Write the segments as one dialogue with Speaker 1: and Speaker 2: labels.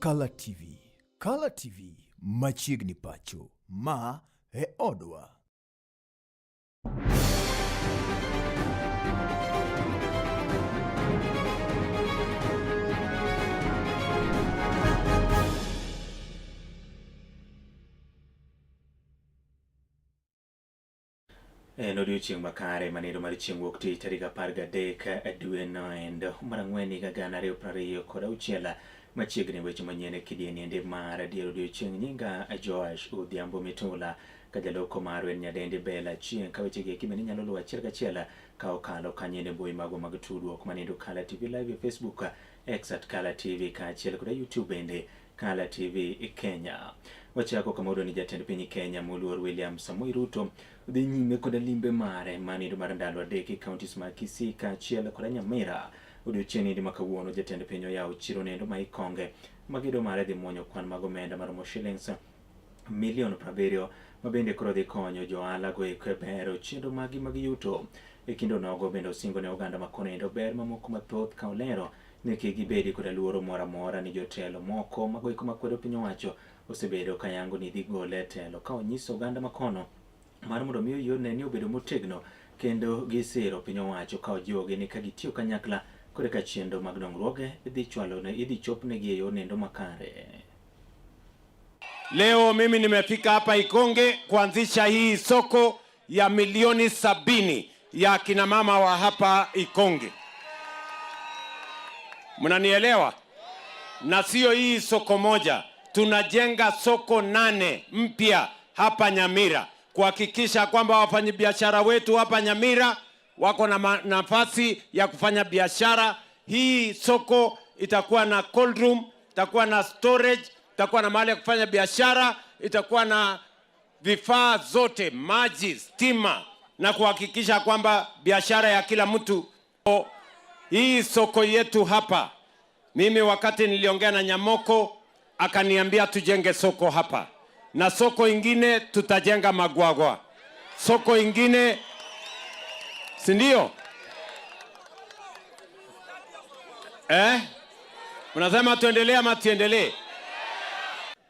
Speaker 1: Kala TV. Kala TV machiegni pacho. Ma e odwa.
Speaker 2: En odiochieng' makare manendo mar chieng' wuok tich tarik 13 dwe noendo mar ang'wen higa 2026 machiegni weche manyien e kidieny endi mar dier odiochieng' nyinga Joash Odhiambo Mitula ka jaloko marwa en nyadendi Bella Chieng' ka weche gi eki bende inyalo luwo achiel kachiel ka okalo kanyo e mbui magwa mag tudruok manendo Kala TV Live e Facebook, X at Kala TV kaachiel koda YouTube bende Kala TV Kenya. Wachako kama ni jatend piny Kenya moluor William Samoei Ruto dhi nyime koda limbe mare manindo mar ndalo 3 e counties mag Kisii kaachiel koda Nyamira. Odiochieng' nindi ma kawuono jatend piny oyawo chiro nendo ma Ikonge ma gedo mare dhi muonyo kwan mag omenda maromo shillings milion 70 ma bende koro dhi konyo jo ohala go eko e bero chenro magi mag yuto. E kinde onogo bende osingo ne oganda ma kono endo ber mamoko mathoth ka olero ni kik gibedi koda luoro moro amora ni jotelo moko mago eko makwedo piny owacho osebedo ka yango ni dhi gole e telo ka onyiso oganda makono mar mondo mi oyie one ni obedo motegno kendo gisiro piny owacho ka ojiwogi ni ka gitiyo kanyakla kod ka chenro mag dongruoge idhi chwalo ne idhi chopnegi e yor nendo makare.
Speaker 3: Leo mimi nimefika hapa Ikonge kuanzisha hii soko ya milioni 70 ya kina mama wa hapa Ikonge. Mnanielewa? Na sio hii soko moja, tunajenga soko 8 mpya hapa Nyamira kuhakikisha kwamba wafanyabiashara wetu hapa Nyamira wako na nafasi ya kufanya biashara. Hii soko itakuwa na cold room, itakuwa na storage, itakuwa na mahali ya kufanya biashara, itakuwa na vifaa zote, maji, stima, na kuhakikisha kwamba biashara ya kila mtu. Hii soko yetu hapa, mimi wakati niliongea na Nyamoko akaniambia tujenge soko hapa, na soko ingine tutajenga Magwagwa, soko ingine, si ndio? Unasema tuendelee ama tuendelee?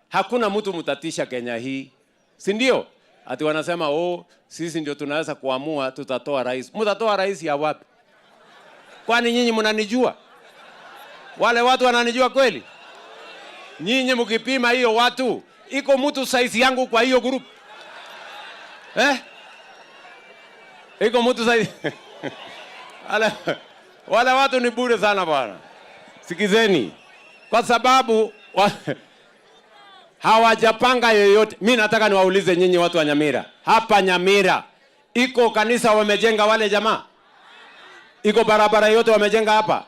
Speaker 3: Hakuna mtu mtatisha Kenya hii, si ndio? Ati wanasema oh, sisi ndio tunaweza kuamua tutatoa rais. Mtatoa rais ya wapi? Kwani nyinyi mnanijua? Wale watu wananijua kweli? Nyinyi mkipima hiyo watu, iko mtu size yangu kwa hiyo group? Iko mtu size? Wale watu ni bure sana bwana. Sikizeni. Kwa sababu hawajapanga yoyote. Mimi nataka niwaulize nyinyi watu wa Nyamira. Hapa Nyamira iko kanisa wamejenga wale jamaa? Iko barabara yote wamejenga hapa?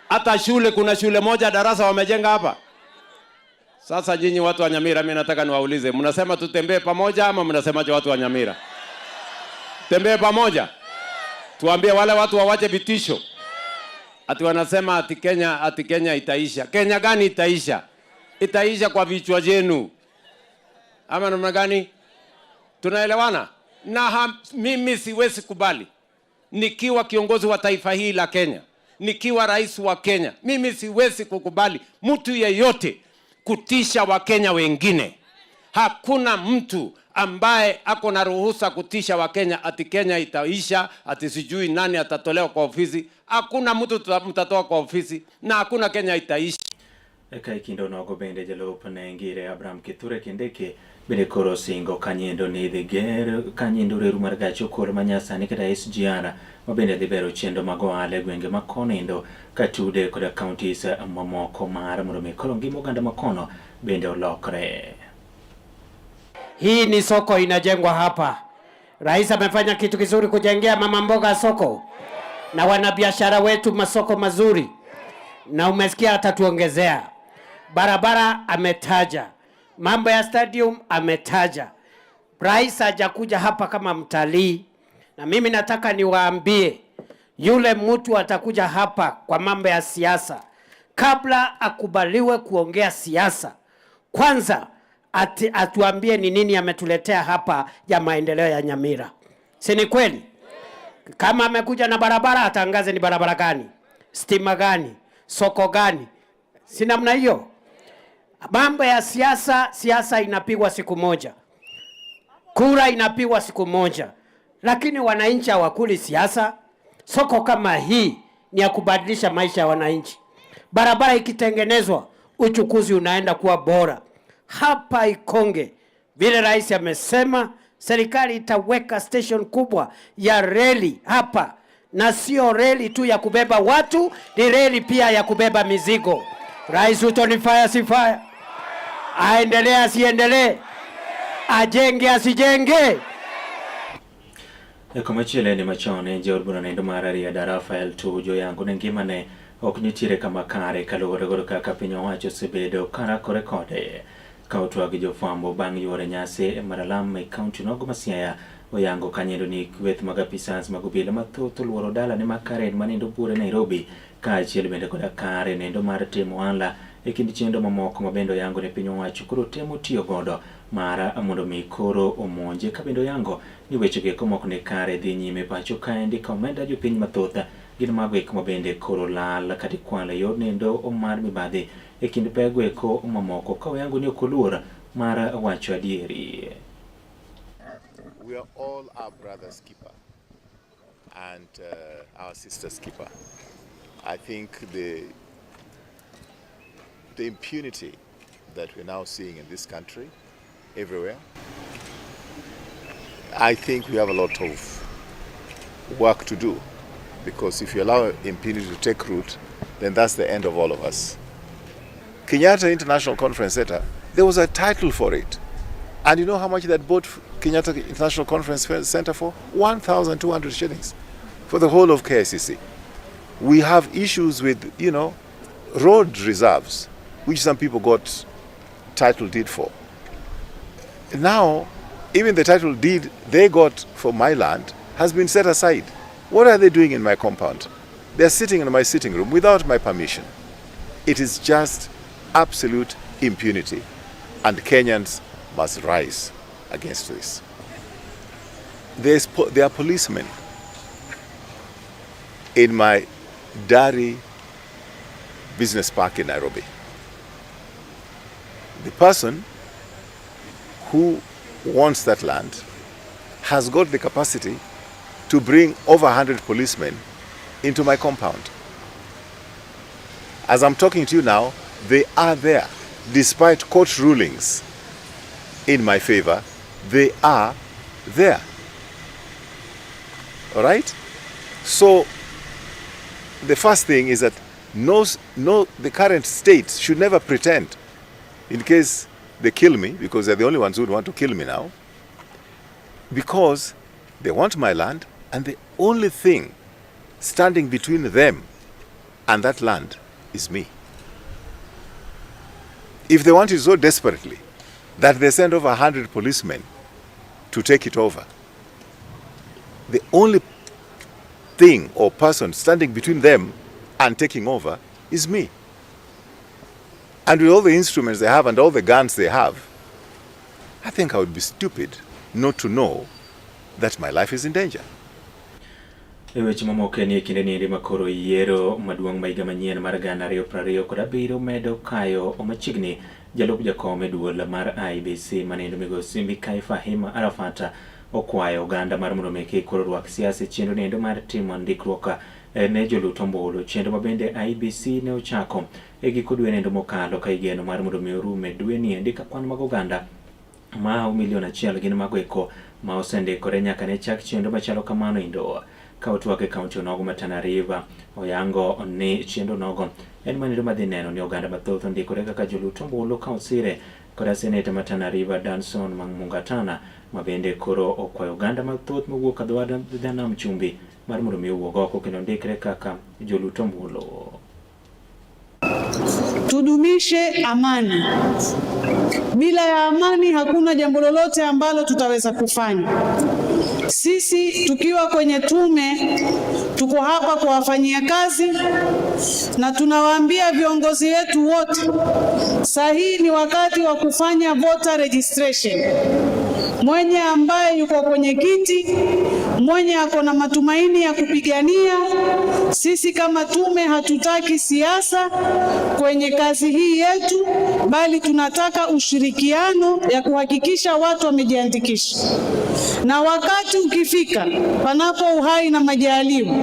Speaker 3: Hata shule, kuna shule moja darasa wamejenga hapa? Sasa nyinyi watu wa Nyamira, mimi nataka niwaulize, mnasema tutembee pamoja ama mnasemaje watu wa Nyamira? Tembee pamoja. Tuambie wale watu wawache vitisho. Ati wanasema ati Kenya itaisha. Kenya gani itaisha? Itaisha kwa vichwa vyenu. Ama namna gani? Tunaelewana? Na mimi siwezi kubali. Nikiwa kiongozi wa taifa hili la Kenya, nikiwa rais wa Kenya, mimi siwezi kukubali mtu yeyote kutisha Wakenya wengine. Hakuna mtu ambaye ako na ruhusa kutisha Wakenya ati Kenya itaisha, ati sijui nani atatolewa kwa ofisi. Hakuna mtu mtatoa kwa ofisi na hakuna Kenya itaisha.
Speaker 2: Eka ikindo nogo bende jalup ne ngire Abraham Kithure Kindiki bende koro singo kanyendo ni dhi ger kanyendo reru mar gach okolo manyasani kata SGR ma bende dhi bero chenro mag ohala e gwenge ma kono katude koda counties mamoko mar mondo mi koro ngima oganda makono bende olokre.
Speaker 4: Hii ni soko inajengwa hapa. Rais amefanya kitu kizuri kujengea mama mboga soko na wanabiashara wetu masoko mazuri, na umesikia atatuongezea barabara, ametaja mambo ya stadium, ametaja. Rais hajakuja hapa kama mtalii, na mimi nataka niwaambie yule mtu atakuja hapa kwa mambo ya siasa, kabla akubaliwe kuongea siasa, kwanza atuambie ni nini ametuletea hapa ya maendeleo ya Nyamira. Si ni kweli? Kama amekuja na barabara, atangaze ni barabara gani, stima gani, soko gani. Si namna hiyo? Mambo ya siasa, siasa inapigwa siku moja, kura inapigwa siku moja, lakini wananchi hawakuli siasa. Soko kama hii ni ya kubadilisha maisha ya wananchi. Barabara ikitengenezwa, uchukuzi unaenda kuwa bora. Hapa Ikonge, vile rais amesema, serikali itaweka station kubwa ya reli hapa, na sio reli tu ya kubeba watu, ni reli pia ya kubeba mizigo. Rais Ruto ni fire, si fire? Aendelee asiendelee? Ajenge asijenge?
Speaker 2: E komachielo en machon en jaod bura noendo mar Rarieda Rafael Tuju oyango ni ngimane ok nitiere kama kare kaluwore kod kaka piny owacho osebedo karakore kode. Ka otwak gi jofwambo bang' yuoro nyasi mar alam e kaunti nogo ma Siaya, oyango kanyo ni kweth mag apisas mag obila mathoth oluoro dalane ma Karen manindo buore Nairobi kaachiel bende koda kare nendo mar timo ohala e kind chenro mamoko ma bende oyango ni piny owacho koro temo tiyo godo mar mondo mi koro omonje ka bende oyango ni weche go eko mok ni kare dhi nyime pacho kaendi ka omenda jopiny mathoth gin mago eko ma bende koro lal kata ikwalo e yor nendo mar mibadhi e kind pego eko mamoko ka oyango ni ok oluor mar wacho adieri.
Speaker 5: We are all our brother's keeper and our sister's keeper. I think the impunity that we're now seeing in this country, everywhere, I think we have a lot of work to do, because if you allow impunity to take root, then that's the end of all of us. Kenyatta International Conference Center, there was a title for it. And you know how much that bought Kenyatta International Conference Center for? 1,200 shillings for the whole of KICC. We have issues with road reserves, which some people got title deed for. Now, even the title deed they got for my land has been set aside. What are they doing in my compound? They're sitting in my sitting room without my permission. It is just absolute impunity, and Kenyans must rise against this. There are policemen in my Dari business park in Nairobi. The person who wants that land has got the capacity to bring over 100 policemen into my compound. As I'm talking to you now, they are there. Despite court rulings in my favor, they are there. All right? So, the first thing is that no, no, the current state should never pretend, in case they kill me, because they're the only ones who would want to kill me now, because they want my land, and the only thing standing between them and that land is me. If they want it so desperately that they send over 100 policemen to take it over, the only thing or person standing between them and taking over is me. And with all the instruments they have and all the guns they have, I think I would be stupid not to know that my life is in danger.
Speaker 2: E weche mamoko ni e kinde niendi makoro yiero maduong' ma higa manyien mar 2027 medo kayo machiegni, jalup jakom e duol mar IEBC maniendo migosi Mikai Fahima Arafat okwayo oganda mar mondo mi kik koro rwak siasa e chenro niendo mar timo ndikruok ne jolut ombulu, chenro ma bende IEBC ne ochako e giko dwe nendo mokalo ka igeno mar mondo mi orum e dwe niendi ka kwan mag oganda mahawo 1 million gin mago eko ma osendikore nyaka ne chak chenro machalo kamano endo. Ka otwak e kaunti onogo ma Tana River, oyango ni chenro nogo en manendo madhi neno ni oganda mathoth ondikore kaka jolut ombulu ka osire koda seneta ma Tana River Danson Mungatana ma bende koro okwayo oganda mathoth mowuok e dho nam chumbi mar mondo mi owuog oko kendo ndikre kaka jolut ombulu.
Speaker 6: Tudumishe amani. Bila ya amani hakuna jambo lolote ambalo tutaweza kufanya. Sisi tukiwa kwenye tume tuko hapa kuwafanyia kazi na tunawaambia viongozi wetu wote, saa hii ni wakati wa kufanya voter registration. Mwenye ambaye yuko kwenye kiti, mwenye ako na matumaini ya kupigania. Sisi kama tume hatutaki siasa kwenye kazi hii yetu, bali tunataka ushirikiano ya kuhakikisha watu wamejiandikisha. Na wakati ukifika, panapo uhai na majaliwa,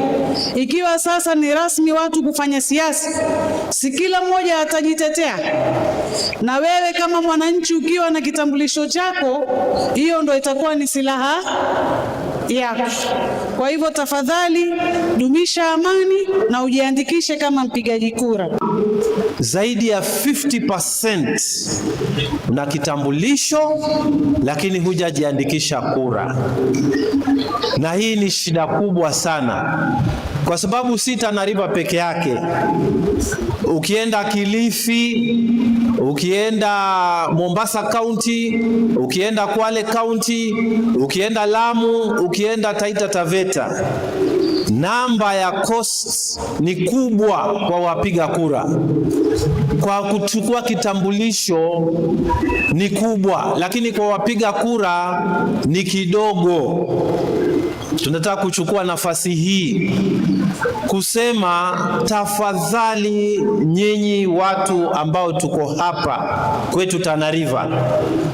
Speaker 6: ikiwa sasa ni rasmi watu kufanya siasa, si kila mmoja atajitetea? Na wewe kama mwananchi ukiwa na kitambulisho chako, hiyo ndo itakuwa ni silaha yako. Kwa hivyo tafadhali dumisha amani na ujiandikishe kama mpigaji kura.
Speaker 7: Zaidi ya 50% na kitambulisho lakini hujajiandikisha kura, na hii ni shida kubwa sana, kwa sababu si Tana River peke yake. Ukienda Kilifi, ukienda Mombasa County, ukienda Kwale County, ukienda Lamu, ukienda Taita Taveta, namba ya costs ni kubwa kwa wapiga kura. Kwa kuchukua kitambulisho ni kubwa, lakini kwa wapiga kura ni kidogo. Tunataka kuchukua nafasi hii kusema tafadhali, nyinyi watu ambao tuko hapa kwetu Tana River,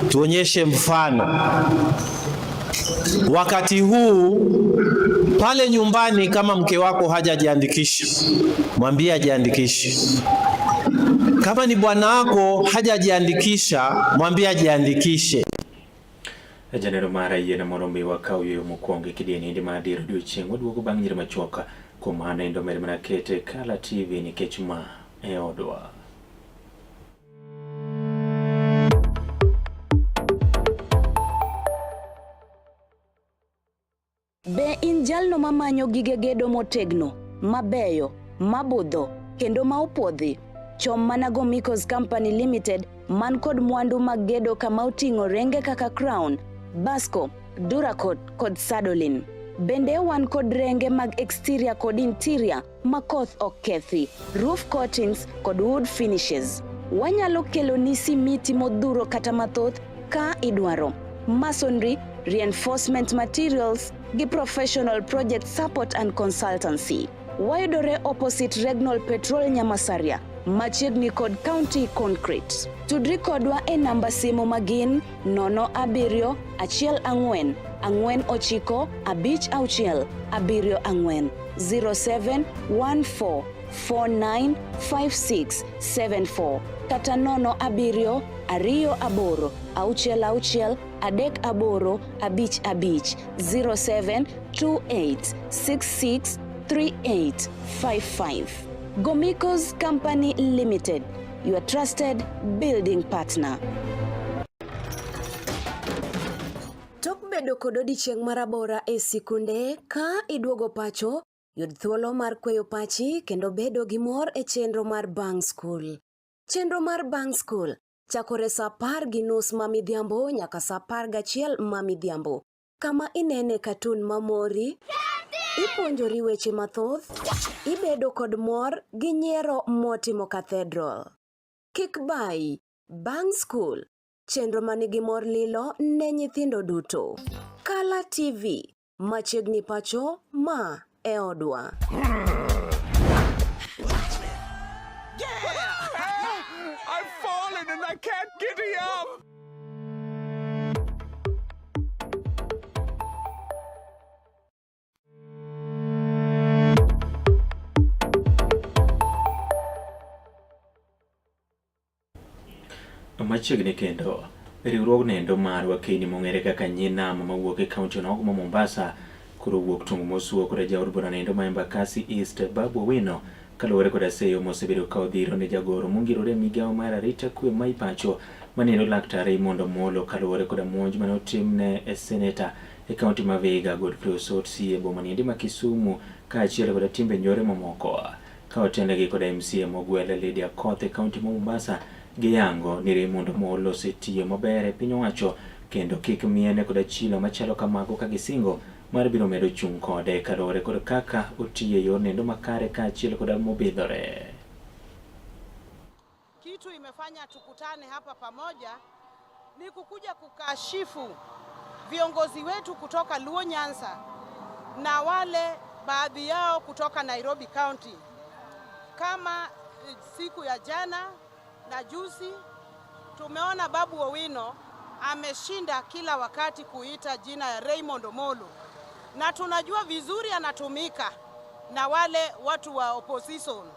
Speaker 7: tuonyeshe mfano. Wakati huu pale nyumbani, kama mke wako hajajiandikisha, mwambie ajiandikishe. Kama ni bwana wako hajajiandikisha, mwambie ajiandikishe.
Speaker 2: Janeno mar yieno mondo mi wakaw yueyo mokwongo e kidieny endi mar dier odiochieng' waduogo bang' nyiri machuok kuom mano endo med mana kete Kala TV nikech ma e odwa.
Speaker 8: Be in jalno mamanyo gige gedo motegno, mabeyo, mabudho, kendo ma opuodhi? Chom mana Gomicos Company Limited man kod mwandu mag gedo kama oting'o renge kaka Crown, Basco, Duracot kod Sadolin. Bende wan kod renge mag exterior kod interior ma koth ok kethi, roof coatings kod wood finishes. Wanyalo keloni simiti modhuro kata mathoth ka idwaro. Masonry, reinforcement materials gi professional project support and consultancy. Wayudore opposite Regnol Petrol Nyamasaria, machiegni kod County Concrete. Tudri kodwa e namba simu magin 07 14 49 56 74 0714 495674 kata 07 28 66 38 55 0728 66 3855. Gomicos Company Limited, your trusted building partner. Tok bedo kod odiechieng' marabora e sikunde, ka iduogo pacho, yud thuolo mar kweyo pachi kendo bedo gi mor e chenro mar Bang' School. Chenro mar Bang' School chakore sa 10:30 ma midhiambo nyaka sa 11 ma midhiambo, kama inene katun mamori, ipuonjori weche mathoth, ibedo kod mor gi nyiero motimo cathedral. Kik bayi, Bang' School, chenro manigi mor lilo ne nyithindo duto. Kala TV, machiegni pacho, ma e odwa.
Speaker 9: I've fallen and I can't get up.
Speaker 2: Machiegni kendo, riwruogno endo mar wakeni mong'ere kaka Nyinam mawuok e kaunti onogo ma Mombasa koro wuok tung' mosuo koda jaod bura endo ma Embakasi East Babu Owino kaluwore koda seyo mosebedo ka odhiro ne jagoro mongirore e migawo mar arita kwe ma ipacho manendo Laktar Raymond Omolo kaluwore koda monj mane otimne e seneta e kaunti ma Vihiga Godfrey Osotsi e boma niendi ma Kisumu kaachiel koda timbe njore mamoko. Ka otelnegi koda MCA mogwel Lydia Koth e kaunti ma Mombasa giyango ni Raymond Omolo osetiyo maber e piny owacho kendo kik miene koda chilo machalo kamago ka gisingo mar biro medo chung' kode kaluwore kod kaka otiyo e yor nendo makare kaachiel koda mobidhore.
Speaker 10: Kitu imefanya tukutane hapa pamoja
Speaker 6: Ni kukuja kukashifu viongozi wetu kutoka Luo Nyanza na wale baadhi yao kutoka Nairobi County. Kama siku ya jana na juzi tumeona Babu Owino ameshinda kila wakati kuita jina ya Raymond Omolo, na tunajua vizuri anatumika na wale watu wa opposition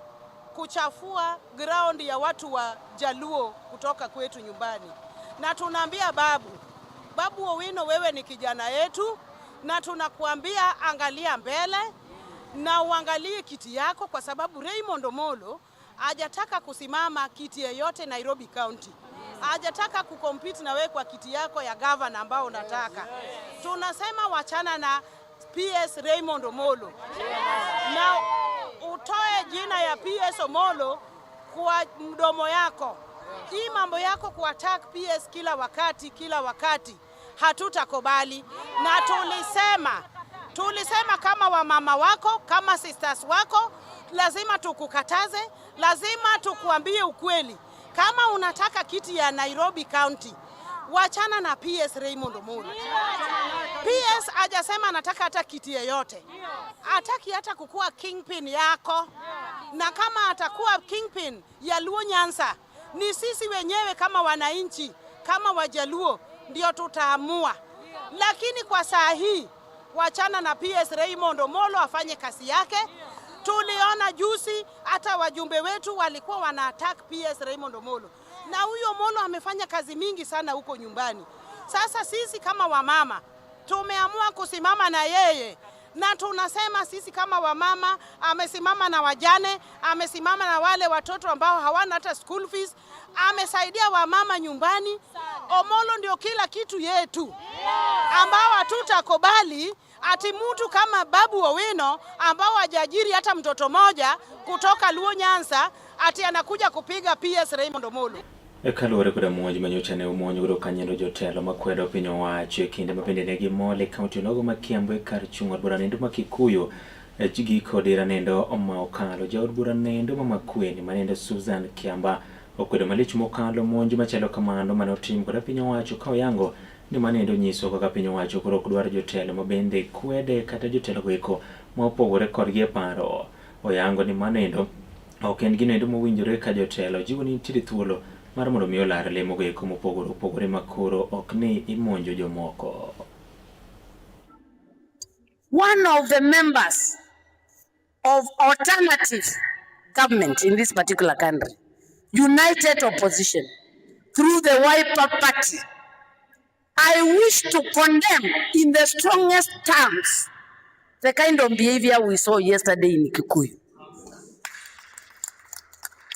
Speaker 6: kuchafua ground ya watu wa Jaluo kutoka kwetu nyumbani. Na tunaambia Babu, Babu Owino, wewe ni kijana yetu, na tunakuambia angalia mbele na uangalie kiti yako, kwa sababu Raymond Omolo hajataka kusimama kiti yeyote Nairobi County, hajataka kucompete na wewe kwa kiti yako ya governor ambao unataka. Tunasema wachana na PS Raymond Omolo na utoe jina ya PS Omolo kwa mdomo yako. Hii mambo yako kuattack PS kila wakati kila wakati hatutakubali, na tulisema kama wamama wako, kama sisters wako, lazima tukukataze, lazima tukuambie ukweli. Kama unataka kiti ya Nairobi County, wachana na PS Raymond Omolo. PS hajasema anataka hata kiti yeyote, hataki hata kukuwa kingpin yako, na kama atakuwa kingpin ya Luo Nyanza, ni sisi wenyewe kama wananchi, kama Wajaluo ndio tutaamua. Lakini kwa saa hii wachana na PS Raymond Omolo afanye kazi yake. Tuliona juzi hata wajumbe wetu walikuwa wana attack PS Raymond Omolo, na huyo Omolo amefanya kazi mingi sana huko nyumbani. Sasa sisi kama wamama tumeamua kusimama na yeye, na tunasema sisi kama wamama, amesimama na wajane, amesimama na wale watoto ambao hawana hata school fees, amesaidia wamama nyumbani. Omolo ndio kila kitu yetu, ambao hatutakubali ati mtu kama Babu Owino ambao hajaajiri hata mtoto moja kutoka Luo Nyanza ati anakuja kupiga PS Raymond Omolo.
Speaker 2: Kaluwore koda monj manyocha ne omonj godo kanyendo jotelo makwedo piny owacho e kinde ma bende ne gimol e kaunti onogo ma Kiambu e kar chung' od bura nendo ma Kikuyu giko dira nendo ma okalo. Jaod bura nendo ma Makueni manendo Susan Kiamba okwedo malich mokalo monj machalo kamano mane otim koda piny owacho ka oyango ni manendo nyiso kaka piny owacho koro ok dwar jotelo ma bende kwede kata jotelo go eko ma opogore kodgi e paro. Oyango ni manendo ok en gino endo mowinjore ka jotelo jiwo ni nitiere thuolo mar mondo mi olar lemo go eko mopogore opogore ma koro ok ni imonjo jomoko.
Speaker 10: One of the members of alternative government in this particular country, united opposition, through the Wiper Party, I wish to condemn in the strongest terms the kind of behavior we saw yesterday in Kikuyu.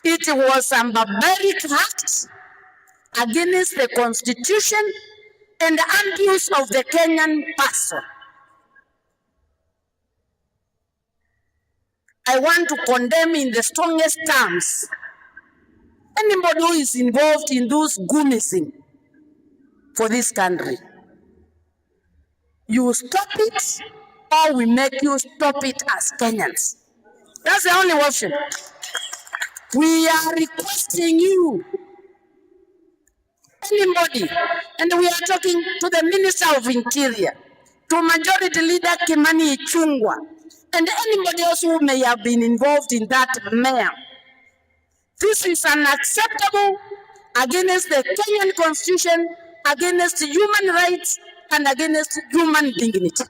Speaker 10: It was a barbaric act against the constitution and abuse of the Kenyan person. I want to condemn in the strongest terms anybody who is involved in those goonism for this country. You stop it or we make you stop it as Kenyans. That's the only option. We are requesting you, anybody, and we are talking to the Minister of Interior, to Majority Leader Kimani Ichung'wah, and anybody else who may have been involved in that mayor. This is unacceptable against the Kenyan constitution, against human rights, and against human dignity.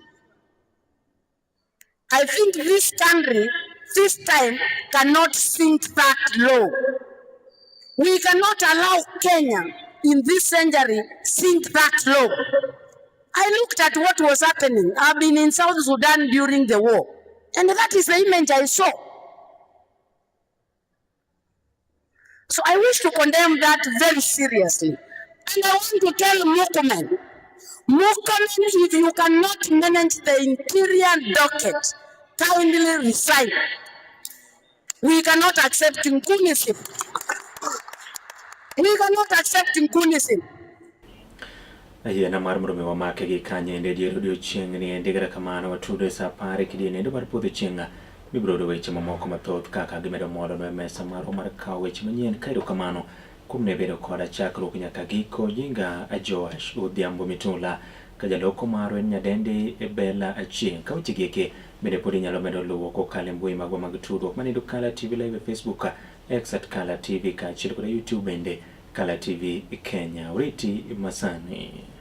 Speaker 10: I think this country, this time, cannot sink that low. We cannot allow Kenya in this century sink that low. I looked at what was happening. I've been in South Sudan during the war, and that is the image I saw. So I wish to condemn that very seriously. And I want to tell Murkomen, Murkomen, if you cannot manage the interior docket, kindly resign. We cannot accept Nkunism. We cannot accept Nkunism.
Speaker 2: Ayiena mar mondo mi wamake gi kanyende dier odiochieng' ni endi kata kamano watudo e sa 10 e kidieny endo mar podho chieng' mibiro yudo weche mamoko mathoth kaka gimedo molonwa e mesa marwa mar kawo weche manyien ka erokamano. Kuom ne bedo koda chakruok nyaka giko, nyinga Joash Odhiambo Mitula, ka jaloko marwa en nyadendi Bella Achieng'. Ka weche gieki bende pod inyalo medo luwo kokalo e mbui magwa mag tudruok manindo Kala TV Live e Facebook, X at Kala TV kaachiel koda YouTube bende Kala TV Kenya. Oriti masani.